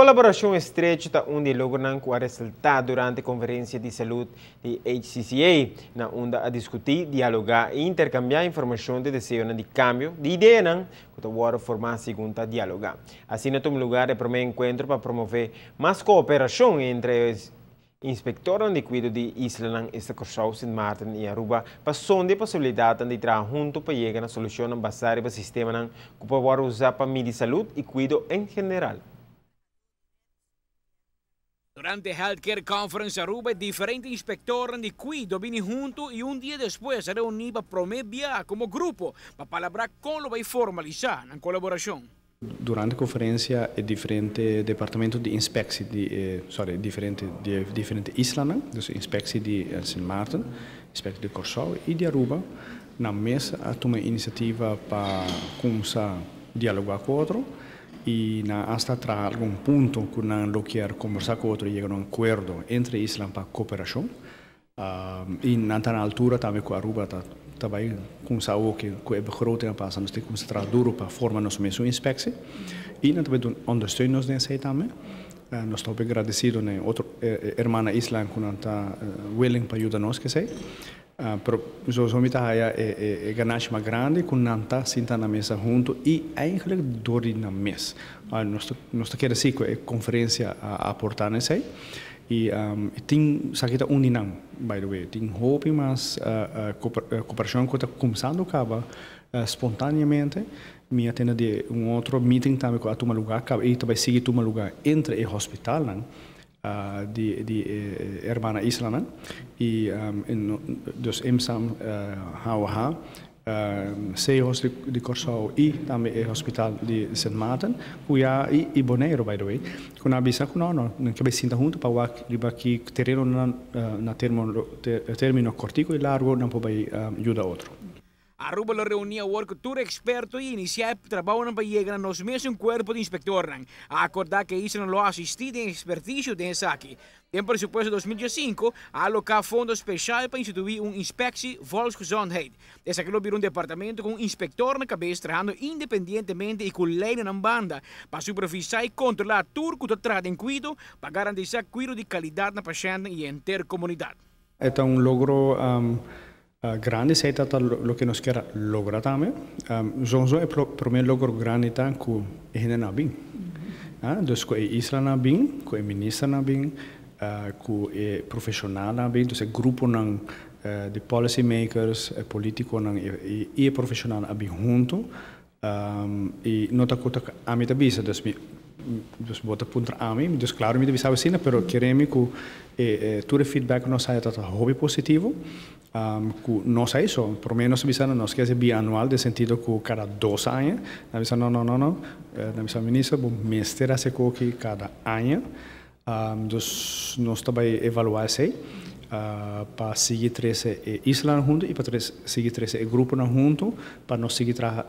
Colaboracion estrecho ta un di e logronan cu a resalta durante Conferencia di Salud di HCCA, na unda a discuti, dialoga y intercambia informacion di deseonan di cambio di ideanan cu ta wordo forma segun ta dialoga. Asina a tuma lugar e prome encuentro pa promove mas cooperacion entre inspectornan di cuido di islanan esta Corsou, Sint Maarten y Aruba pa sondia posibilidadnan di traha hunto pa yega na solucionnan basa riba sistemanan cu por wordo usa pa midi salud y cuido en general. Durante Healthcare Conference Aruba, diferente inspectornan di cuido a bini hunto y un dia despues a reuni pa prome bia como grupo pa palabra con lo bay formalisa nan colaboracion. Durante conferencia e diferente departamento di inspectie di e, sorry, diferente di e diferente islanan, dus inspectie di Sint Maarten, inspectie di Corsou y di Aruba, nan mes a tuma e iniciativa pa cuminsa dialoga cu otro y nan hasta traha algun punto cu nan lo kier conversa cu otro y yega na un acuerdo entre islan pa cooperacion. Y nan ta na altura tambe cu Aruba ta ta bay cuminsa awoki cu e begroting a pasa, nos tin cuminsa traha duro pa forma nos mesun inspectie y nan ta bay ondersteun nos den esey tambe. Nos ta hopi agradecido na e otro hermana islan cu nan ta willing pa yuda nos cu esey. Pero zozo mi ta haya e ganashi mas grandi cu nan ta sinta na mesa hunto y eigenlijk door di nan mes. Nos ta kere si cu e conferencia a aporta na esey y tin esaki ta un di nan, by the way. Tin hopi mas cooperacion cu ta cuminsando caba spontaneamente. Mi a tende di un otro meeting tambe cu a tuma lugar caba y ta bay sigui tuma lugar entre e hospitalnan di e hermana islanan y dus IMSAM, HOH, CEHOS di Corsou y tambe e hospital di Sint Maarten cu ya y Bonaire, by the way, cu nan a bisa cu no, no, nan ke bay sinta hunto pa wak riba ki tereno nan na termino cortico y largo nan por bay yuda otro. Aruba lo reuni awor cu tur experto y inicia e trabounan pa yega na nos mesun cuerpo di inspectornan. A acorda cu e islanan lo asisti den experticio den esaki. Den presupuesto 2015 a aloca fondo special pa institui un Inspectie Volksgezondheid. Esaki lo bira un departamento cu un inspector na cabes trahando independientemente y cu leynan na banda pa supervisa y controla tur cu ta traha den cuido pa garantisa cuido di calidad na pashentnan y henter comunidad. E ta un logro grandi, esey ta loke nos kier a logra tambe. Sowieso e prome logro grandi ta cu e hendenan a bin. Dus cu e islanan a bin, cu e ministernan a bin, cu e profesionalnan a bin, dus e gruponan di policy makers, e politiconan y e profesionalnan a bin hunto. Y no ta cu ta ami ta bisa, dus mi, dus bo ta puntra ami, dus claro mi ta bisa asina, pero keremi cu e tur e feedback cu nos haya ta hopi positivo, cu nos a hizo, prome nos a bisa nos kier haci bianual den sentido cu cada 2 aña, nan a bisa: "No, no, no, no." Nan a bisa: "Minister, bo mester haci aki cada aña." Dus nos ta bay evalua esey pa sigui trece e islanan hunto y pa sigui trece e gruponan hunto pa nos sigui traha,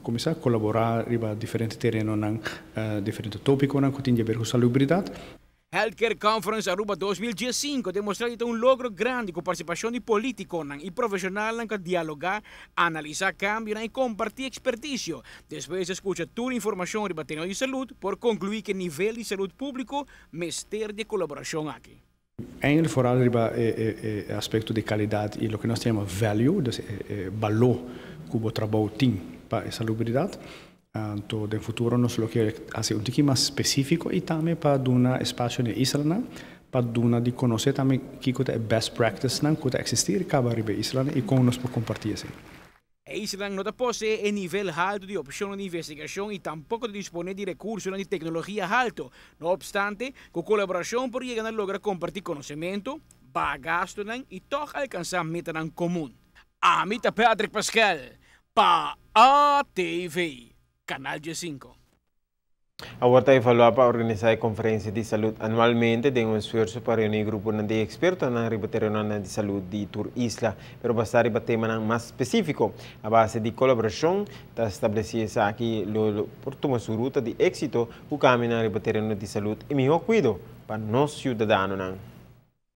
cuminsa colabora riba diferente terenonan, diferente topiconan cu tin di haber cu salubridad. Healthcare Conference Aruba 2015 a demostra di ta un logro grandi cu participacion di politiconan y profesionalnan cu dialoga, analisa cambio y comparti experticio. Despues di scucha tur informacion riba tema di salud, por conclui cu e nivel di salud publico mester di colaboracion aki. Eigenlijk vooral riba e aspecto di calidad y loke nos ta yama value, dus e balor cu bo trabou tin pa e salubridad. Anto, den futuro nos lo kier haci un tiki mas specifico y tambe pa duna espacio na islanan, pa duna di conoce tambe kico ta e best practice nan cu ta existi caba riba islanan y con nos por comparti esey. E islanan no ta posee e nivel halto di opcion di investigacion y tampoco ta dispone di recurso di tecnologia halto. No obstante, cu colaboracion por yega na logra comparti conocemento, baha gasto y toch alcansa metanan comun. Ami ta Patrick Pascal, pa ATV, Canal G5. Awor ta evalua pa organisa e conferencia di salud anualmente den un esfuerso pa reuni grupo di expertonan riba tereno di salud di tur isla, pero basa riba tema mas specifico. A base di colaboracion ta estableci esaki lo por tuma su ruta di exito cu camina riba tereno di salud y miho cuido pa nos ciudadanonan.